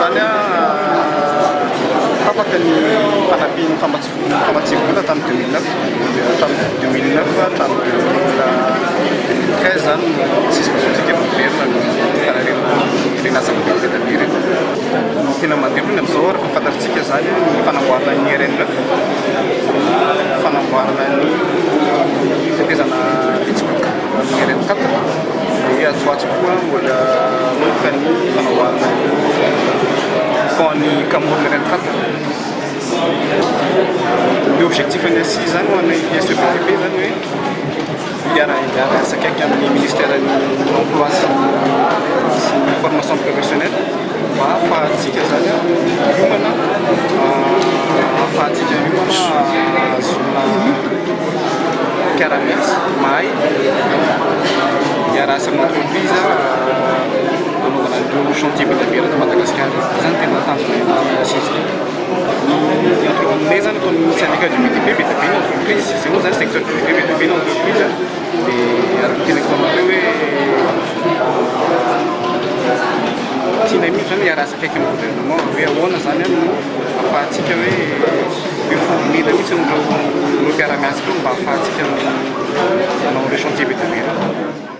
zany a, tapaka ny fanampian'ny famatsiam-bola tamin'ny 2009, tamin'ny 2009 hatramin'ny 2013 zany no tsisy fahazoantsika miverina ny fanarenana ireny asa vaventy be dia be ireny. Ny tena mandeha aloha ny amin'izao, araka ny fantatritsika zany, ny fanamboarana ny RN9, ny fanamboarana ny tetezana Betsiboka amin'ny RN4, dia atsy ho atsy koa mbola manomboka ny fanamboarana ny pont ny Camorona RN4. Ny objectif ny ACI zany ho an'ny ISEBTP zany hoe hiara-hiasa akaiky amin'ny ministère ny emploi sy ny formation professionnelle mba ahafahantsika zany hiomana, ahafahantsika hiomana ahazoana mpiara-miasa mahay hiara-asa amin'ny entreprise hanaovana an'ireo chantier be dia be eto Madagasikara. Izay zany tena tanjona ity assise ity. Ny aminay zany atao amin'ny syndicat du BTP, be dia be ny entreprise, izay moa zany secteur privé, be dia be ny entreprise, dia araka ny teneniko taminareo hoe tianay mihitsy zany hiara-asa akaiky amin'ny gouvernement hoe ahoana zany no ahafahantsika hoe miformer mihitsy ireo mpiara-miasa ireo mba ahafahantsika manao ireo chantier be dia be ireo.